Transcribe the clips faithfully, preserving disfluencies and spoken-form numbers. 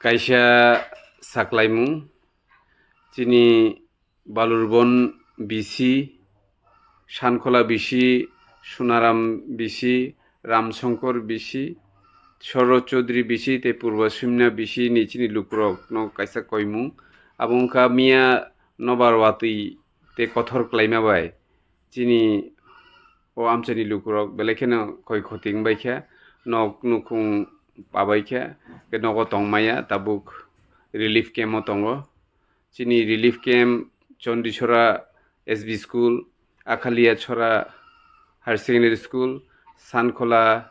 Kaisa saklaimung, chini Balurbon B C, Sankhola B C, Sunaram B C, Ramsongkor B C, Shorot Chaudhary B C tei Purba Sumya B C ni chini lukurokno kaisa koimung. Abo wngkha miya nobar watwi tei kothor klaima bai chini o amchaini lukurok belai kheno khoi khoti wngbai kha, nok nukhung pabai kha, khe nogo tongmaya tabuk relief camp o tongo. Chini relief camp Chondisora S B School, Akhaliya Chora Higher Secondary School, Sankhola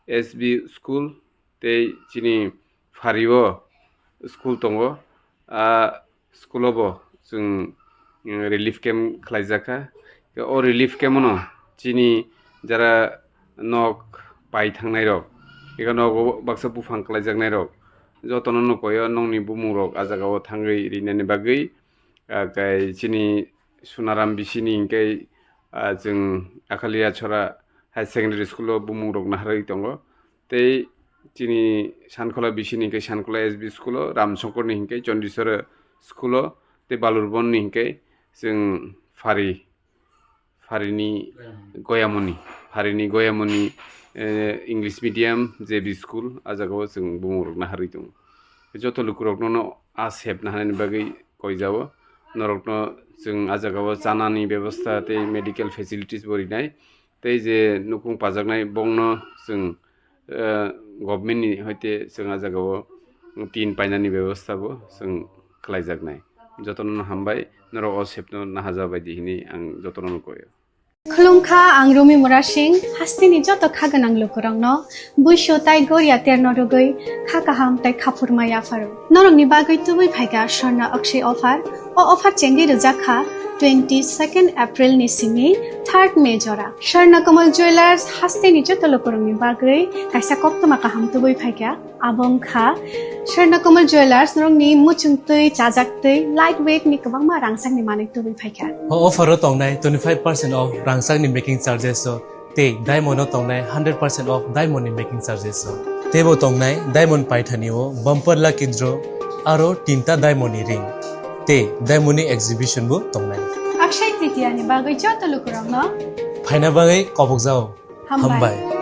S B School, tei chini phario school tongo. A school o bo chwng, mm, relief camp khlaijak kha. O relief camp no chini jara nok pai thangnai rok, eka nogo baksa buphang khlaijaknai rok, jotono no koyo nokni bumung rok a jaga o thangwi rinani bagwi, ah, kai chini Sunaram B C ni hinkhe, ah, chwng Akhaliya Chora Higher Secondary School o bumung rok naharwi tongo. Tei chini Sankhola B C ni hinkhe Sankhola S B School o, Ramsongkor ni hinkhe Chondisora School o, tei Balurbon ni hinkhe chwng Phari, Pharini Goyamoni, Pharini Goyamoni, eh, English medium J B school, a jaga o chwng bumung rok naharwi tongo. Joto lukurokno no a sep naharnani bagwi koijao. Norokno chwng a jaga o chanani bebosta tei medical facilities bo rinai. Tei je nukhung pajaknai bongno chwng, eh, government ni hoite chwng a jaga o tin painani bebosta bo chwng khlaijaknai. Jotono no hambai, norok o sepno nahaja bai di hini ang jotono no koyo. Khulumkha, ang Rumi Murasing, hasteni joto kha gwnang lukurokno buisu tai goria terno rwgwi kha kaham tai khaphur mai yapharo. Norokni bagwi tubui phaikha Swarna Akshay offer. O offer chengwi rwjak kha twenty second April ni simi third May jora. Swarna Kamal Jewellers hasteni joto lukurokni bagwi kaisa koktwma kaham tubui phaikha. Abo wngkha Swarna Kamal Jewellers, norokni muchungtwi, chajaktwi, light weight ni kwbangma rangchakni manwi tubui phaikha. O offer o tongnai twenty five percent off rangchakni making charges o tei diamond o tongnai hundred percent off diamond ni making charges o. Teibo tongnai diamond paithani o bumper lucky draw aro tinta diamond ni ring tei diamond ni exhibition bo tongnai. Akshay Tritiya ni bagwi joto lukurokno phaina bagwi kobokjao. Hambai. Hambai.